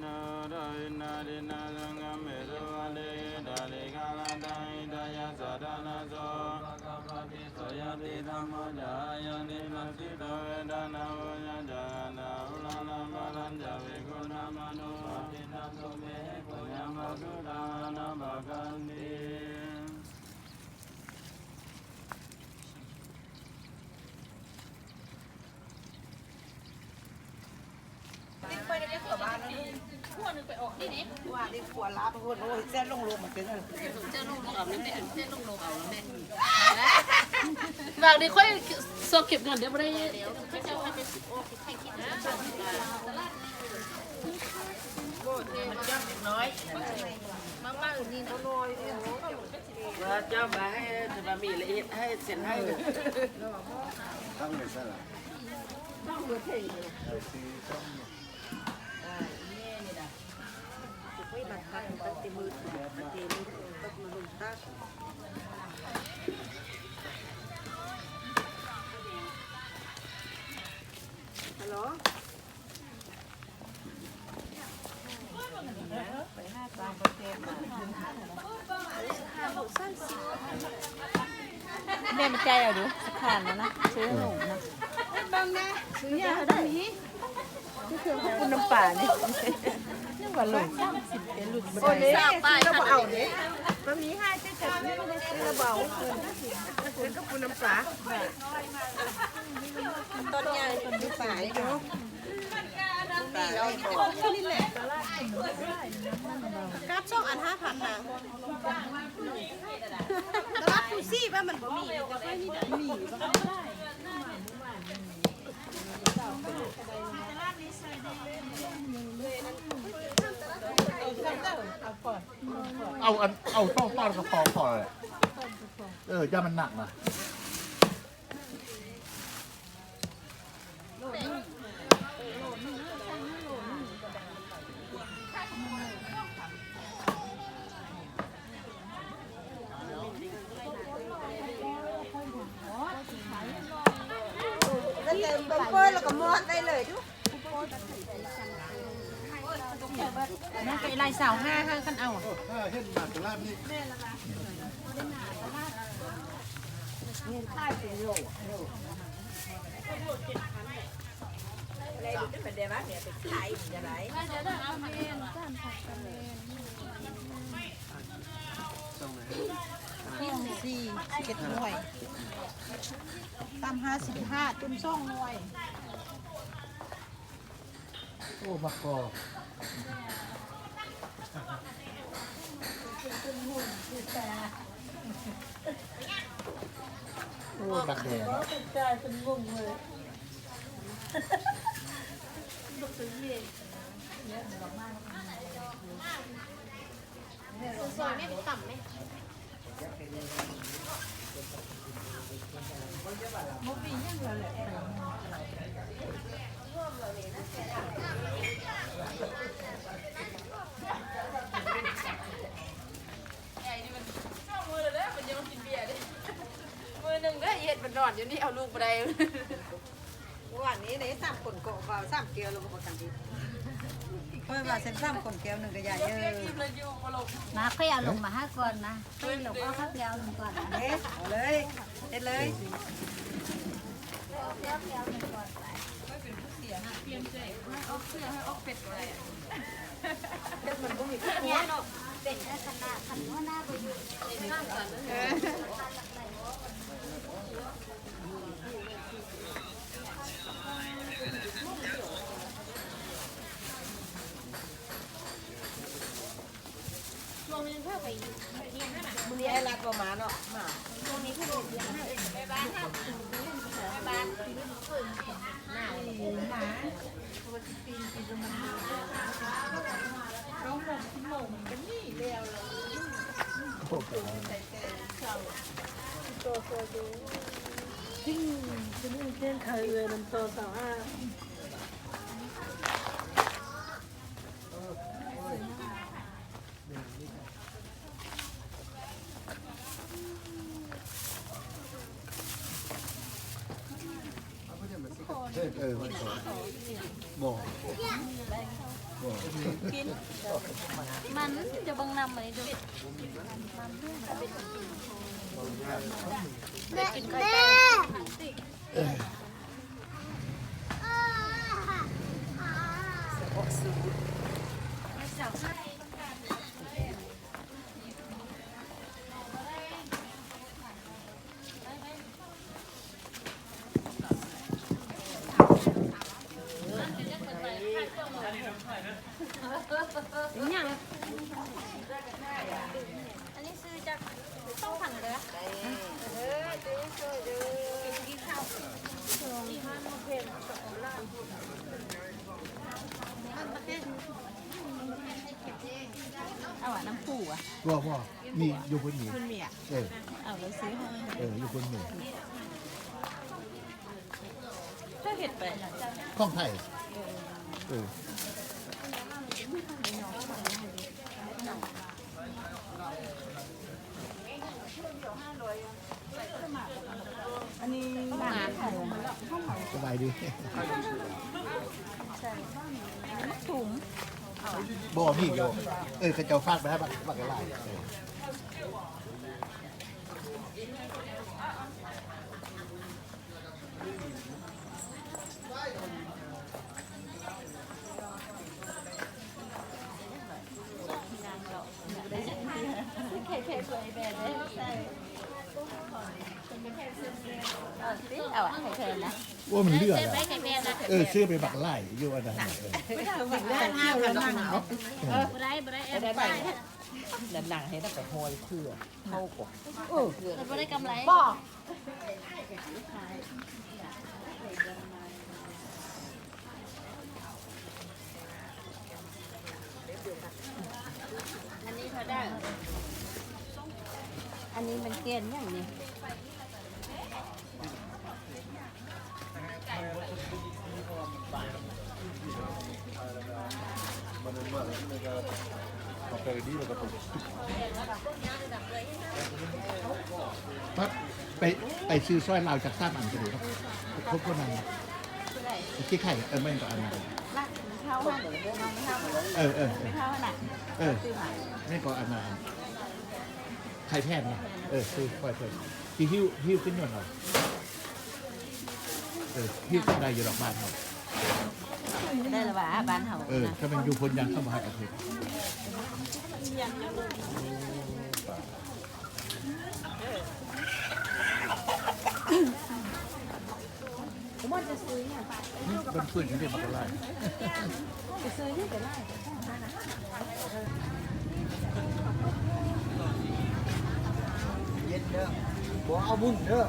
ນະ ທາວິນນາ ທິນນາ ສັງຄຳເມ ສຸປະຕິ ເສ ຍະຕິ ທຳໂມ ຈາຍານິ ປັດສິໂຕ ເວທະນາ ໂພຍະ ຈານາ ອຸລານາ ປາລັນ ຈາ ເວໂກ ທຳມານຸ ປະຕິນນາ ໂສ ເມ ໂຄ ຍາມະ ສຸດາ ນາ ປະການຕິ ວ່າໄດ້ຄົວລາບ ໂອ້ຍ ແຊະລົງໂລກມັນເປັນ ແຊະລົງໂລກເອົາແມ່ ແຊະລົງໂລກເອົາແມ່ ວ່າໄດ້ຄ່ອຍຊອກເກັບເງິນ ດຽວບໍ່ໄດ້ ດຽວເຂົາເຈົ້າໃຫ້ໄປ ໂອ້ ມັນຍອດເລັກນ້ອຍ ມາໆ ນີ້ນ້ອຍ ວ່າເຈົ້າມາໃຫ້ ຈະມາມີລະອຽດໃຫ້ເຊັນໃຫ້ ຕັ້ງໄວ້ຊະລະ ຕັ້ງໄວ້ເທິງ ເອີ ຊື້ຊ່ອງ ໂອ້ຍ ບັດ ບັດຕັ້ງແຕ່ມື້ ຕັ້ງແຕ່ມື້ຕົກມາລົງຕາກ ຮັລໂຫຼ ແມ່ມາຈ່າຍເອົາດູ ສາຂານັ້ນນະ ຊື້ໜົມນະ ເບິ່ງແນ່ ຊື້ຢາເທົ່າໃດ ຄືເຄື່ອງປຸ້ນນ້ຳປານີ້ ຍັງວ່າໂລ ສາມສິບ ເປັນລຸ້ນ ໂອ້ຍ ຊາວປາຍ ຊື້ແລ້ວບໍ່ເອົາເດ້ ມັນມີຫ້າເຈັດ ຊື້ແລ້ວບໍ່ເອົາ ເປັນກະປຸ້ນນ້ຳປາ ຕົ້ນໃຫຍ່ ຕົ້ນປາຍເນາະ ມີແລ້ວ ນີ້ແຫຼະ ກາບສອງອັນຫ້າພັນນະ ຕະຫຼາດພູຊີວ່າມັນບໍ່ມີ ມີແຕ່ຂ້ອຍນີ້ນະ ມີ ເອົາ ເອົາສອງຕອນກໍພໍ ພໍແຫຼະ ເອີ ຢ່າມັນໜັກນະ. ແລ້ວເຕີມເບິ່ງເປີດ ແລ້ວກໍມອດໄດ້ເລີຍດູ ນັ້ນກໍອີ່ຫຼາຍຊາວຫ້າ ຄັນເອົາ ເອີ ເຫັນມາຕະຫຼາດນີ້ ແມ່ນລະວ່າ ເຫັນຂາຍເປັນໂລ ໂລ ແລ້ວເປັນຂາຍຢູ່ຈັ່ງໃດ ສີ່ສິບເອັດໜ່ວຍ ຕຳຫ້າສິບຫ້າ ຕຸ້ມສອງໜ່ວຍ. ໂອ້ ໝາກກໍ ໂອ້ ໝາກແດງ ຊອຍແມ່ ໄປຕຳແມ່. ມື້ໜຶ່ງເດີ ເຮັດມັນນອນຢູ່ນີ້ ເອົາລູກບໍ່ໄດ້. ວານນີ້ເດ້ ສາມຄົນເກາະເບົາ ສາມແກ້ວ ແລ້ວກໍບໍ່ທັນອີກ ຂ້ອຍວ່າເຊັ່ນສາມຄົນແກ້ວໜຶ່ງກໍຢ່າເດີ້ ມາ ຂ້ອຍເອົາລົງມາໃຫ້ກ່ອນນະ ຂ້ອຍລົງເອົາແກ້ວໜຶ່ງກ່ອນນະ ເດ້ ເອົາເລີຍ ເຮັດເລີຍ ເອົາແກ້ວໜຶ່ງກ່ອນໄປ ຂ້ອຍເປັນຜູ້ເສຍຫາ ປ່ຽນໃຈ ໃຫ້ອອກເສືອ ໃຫ້ອອກເປັດກໍໄດ້ ເປັດມັນບໍ່ມີ ເປັດເນາະ ເປັດໃນຂະນະ ຄັນຫົວໜ້າບໍ່ຢູ່ ເປັດນຳກັນ ເອີ. ຊ່ວງນີ້ເພິ່ນໄປຮຽນຫັ້ນນະ ມື້ນີ້ອ້າຍລັດບໍ່ມາເນາະ ມາ ຊ່ວງນີ້ເພິ່ນໄປຮຽນຫັ້ນ ໄປບ້ານຫັ້ນ ໄປບ້ານ ໜາວ ເກົ້າໂມງ ສິບໂມງ ມັນກໍໜີແລ້ວລະ ໂອ້ໂຫ ໂຕໂຕຢູ່ ຈິງ ຊິມີແຈ້ງໄຂເອື້ອຍນຳຕໍ່ຊາວຫ້າ. ທຸກຄົນ ເອີ ບໍ່ ບໍ່ ມັນຈະເບິ່ງນຳອັນນີ້ດູ ໄດ້ກິນໄຂ່ແຕກ. ອັນນີ້ຊື້ຈັກສອງພັນເດີ້ ເອີ ຊື້ຊ່ອຍເດີ້ ກິນເຂົ້າ ເອົາອະ ນ້ຳປູອະ ບໍ່ ບໍ່ ມີຢູ່ພຸ້ນມີ ພຸ້ນມີອະ ເອີ ເອົາແລ້ວຊື້ໃຫ້ ເອີ ຢູ່ພຸ້ນມີ ເຈົ້າເຮັດໄປ ຂອງໃຜ ເອີ ເອີ ອັນນີ້ ສະບາຍດີ ໃສ່ ອັນນີ້ມັນຖົງ ບໍ່ມີຢູ່ ເອີ ເຂົາເຈົ້າຝາກໄປໃຫ້ບັກ ບັກຫຼາຍ ເອີ. ໂອ້ ມັນເຫຼືອແລ້ວ ເອີ ຊື້ໄປບັກຫຼາຍຢູ່ອັນນັ້ນ ເອີ ບໍ່ໄດ້ ບໍ່ໄດ້ ບໍ່ໄດ້ ແອບໄປ ແລ້ວນັ່ງໃຫ້ນັກກະຮອຍເພື່ອເຮົາກໍ ເອີ ບໍ່ໄດ້ກຳໄລ ບໍ່. ອັນນີ້ເທົ່າໃດ? ອັນນີ້ມັນແກ່ນຫຍັງນີ້? ໄປ ໄປຊື້ຊ່ອຍລາວຈັກສາມອັນກໍດີເນາະ ຄົບຄົນນັ້ນ ທີ່ໄຂ່ ເອີ ແມ່ນກໍອັນນັ້ນ ເອີ ເອີ ແມ່ນກໍອັນນັ້ນ ໄຂ່ແຜ່ນນະ ເອີ ຊື້ຊ່ອຍເພິ່ນ ຊິຫິ້ວ ຫິ້ວຂຶ້ນຍົນເອົາ ເອີ ຫິ້ວໄດ້ຢູ່ດອກບ້ານເຮົາ ໄດ້ລະວ່າບ້ານເຮົາ ເອີ ນະ ຖ້າແມ່ນຢູ່ພຸ້ນຍັງເຂົ້າມາຫາກະເທດ ເພິ່ນຟື້ນຢູ່ເດ້ ບັກຫຼາຍ ໄປຊື້ຢູ່ໄປຫຼາຍ ເຢັນເດີ້ ບໍ່ເອົາບຸນເດີ້.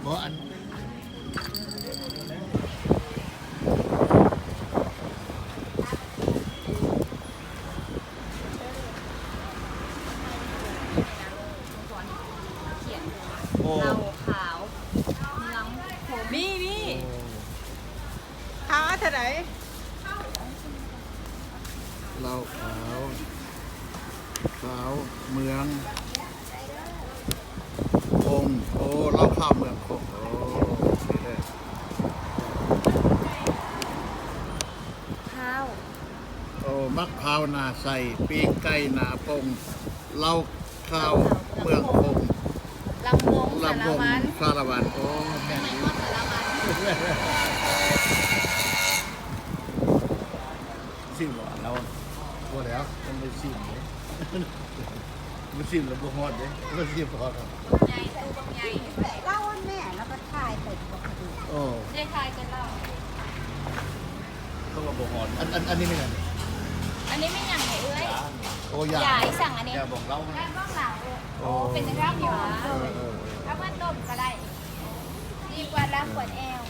ບໍ່ອັນ ໂອ້ ເຫຼົ້າຂາວ ເມືອງ ມີ ມີ ໂອ້ ຂາວເທົ່າໃດ? ເຫຼົ້າຂາວ ຂາວເມືອງຄົງ ໂອ້ ເຫຼົ້າຂາວເມືອງຄົງ ໂອ້ ນີ້ເດີ້ ພ້າວ ໂອ້ ໝາກພ້າວໜ້າໃສ ປີ້ງໄກ່ໜ້າປົ່ງ ເຫຼົ້າຂາວເມືອງຄົງ ສາລະວັນ ໂອ້ ແມ່ນຢູ່ ຊິມບໍ່ລາວ ບໍ່ແລ້ວ ມັນໄດ້ຊິມເດ້ ມັນຊິມແລ້ວບໍ່ຮອດເດ້ ມັນຊິມບໍ່ຮອດ ບັກໃຫຍ່ ໂຕບັກໃຫຍ່ ລາວແມ່ ລາວກໍຖ່າຍໄປບໍ່ ໂອ້ ໄດ້ຖ່າຍແຕ່ລາວ ເຂົາວ່າບໍ່ຮອດ ອັນ ອັນ ອັນນີ້ແມ່ນຫຍັງນີ້ ອັນນີ້ແມ່ນຫຍັງນີ້ເອື້ອຍ ໂອ້ ຢາ ຢາອີ່ສັງອັນນີ້ ຢາບອກເລົ່າ ຢາບອກເລົ່າ ໂອ້ ເປັນຈັ່ງຊັ້ນຫວາ ເອີ ເອີ ເອີ ເອົາມາຕົ້ມກໍໄດ້ ດີກວ່າລ້າງຂວດແອວ.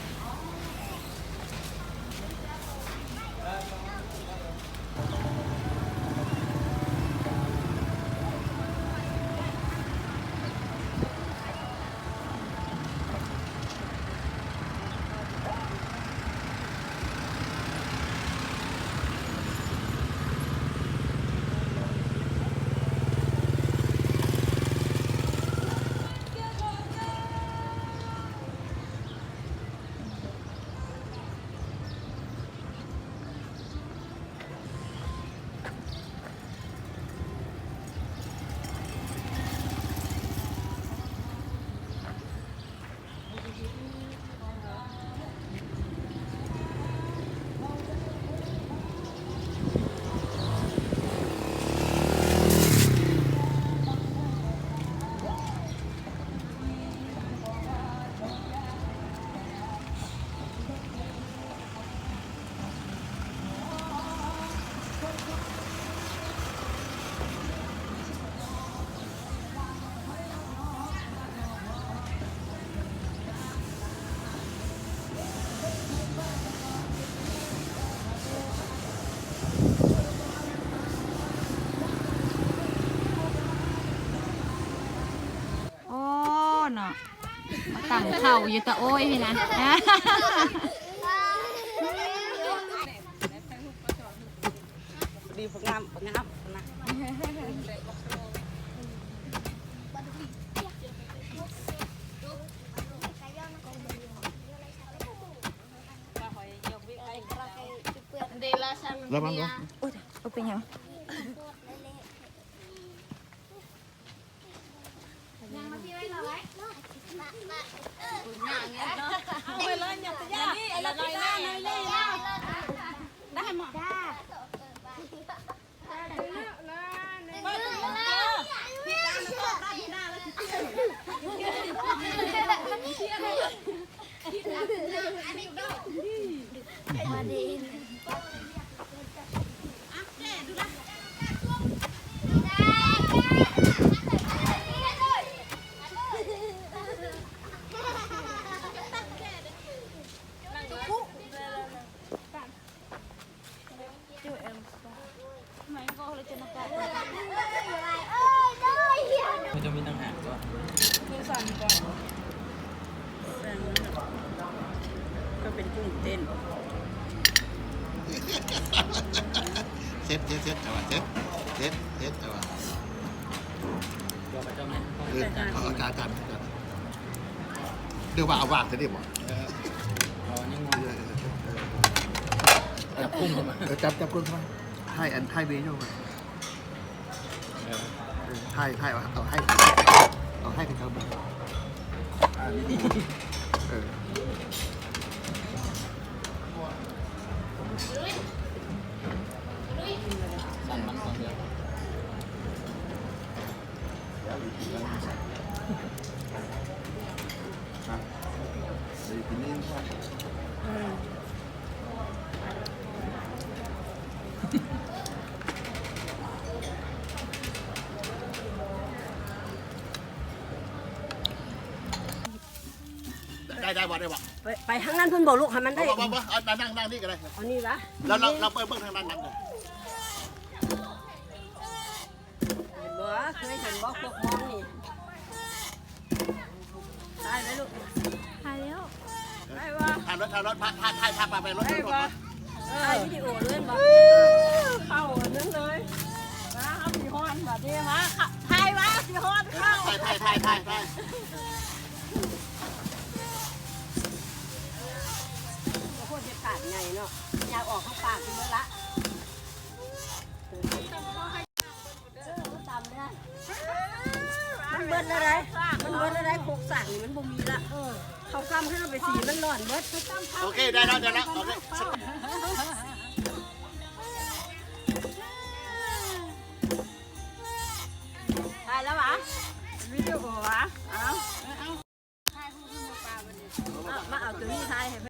ໂອ້ ເນາະ ມາຕັ້ງເຂົ້າຢູ່ຕະໂອ້ຍພີ້ນະ ດີ ບໍ່ງາມ ບໍ່ງາມນະ. ລະວັງເດີ ໂອ້ຍ ບໍ່ເປັນຫຍັງ. ມັນຈະມີຕ່າງຫາກກໍ ມືສັ່ນກ່ອນ ແປ້ງມັນ ກໍເປັນກຸ້ງເຕັ້ນ ເຊັດ ເຊັດ ເຊັດ ເຈົ້າວ່າເຊັດ ເຊັດ ເຊັດ ເຈົ້າວ່າ ເອີ ເອົາ ເອົາ ເອົາ ເອົາ ຫຼືວ່າເອົາວາງຊະເດບໍ່? ເອີ ເອົາອັນນີ້ ເອີ ເອີ ເອີ ຈັບກຸ້ງເຂົ້າມາ ເອີ ຈັບ ຈັບກຸ້ງເຂົ້າມາ ຖ່າຍອັນ ຖ່າຍວິດີໂອໄວ້ ເອີ ເອີ ຖ່າຍ ຖ່າຍ ເອົາ ເອົາໃຫ້ ເອົາໃຫ້ເຂົາເບິ່ງ ເອີ ສັ່ນມັນກ່ອນເດີ. ໄດ້ ໄດ້ບໍ່ ໄດ້ບໍ່? ໄປ ໄປທາງນັ້ນພຸ້ນບໍ່ລູກ ໃຫ້ມັນໄດ້ ບໍ່ ບໍ່ ບໍ່ ເອົາ ນັ່ງ ນັ່ງນີ້ກໍໄດ້ ເອົານີ້ຫວາ? ແລ້ວ ແລ້ວ ແລ້ວເບິ່ງ ເບິ່ງທາງນັ້ນ ນັ່ງ ເຫັນບໍ່? ເຄີຍເຫັນບໍ່ ພວກມອງນີ້? ຖ່າຍໄວ້ລູກ ຖ່າຍແລ້ວ ໄດ້ບໍ່? ຖ່າຍລົດ ຖ່າຍລົດ ພາ ຖ່າຍ ຖ່າຍ ພາໄປລົດ ໄດ້ບໍ່? ເອີ ຖ່າຍວິດີໂອເລີຍບໍ່? ເຂົ້າອັນນັ້ນເລີຍ ມາ ເຮົາຊິຮ້ອນບາດນີ້ ມາ ຖ່າຍວ່າຊິຮ້ອນເຂົ້າ ຖ່າຍ ຖ່າຍ ຖ່າຍ ຖ່າຍ ຖ່າຍ ໂອ້ໂຫ ເຮັດປາກໃຫຍ່ເນາະ ຢາກອອກທາງປາກເບິດລະ. ເອີ ມັນເບິດແລ້ວໃດ໋ ມັນເບິດແລ້ວໃດ໋ ຄົກສັງ ມັນບໍ່ມີລະ ເອີ ເຂົ້າກ້ຳໃຫ້ເຮົາໄປສີມັນຮ້ອນເບິດ. ໂອເຄ ໄດ້ແລ້ວ ໄດ້ແລ້ວ ໂອເຄ ໄດ້ແລ້ວຫວາ? ວິດີໂອຫວາ? ເອົາ ເອົາ ມາເອົາໂຕນີ້ຖ່າຍໃຫ້.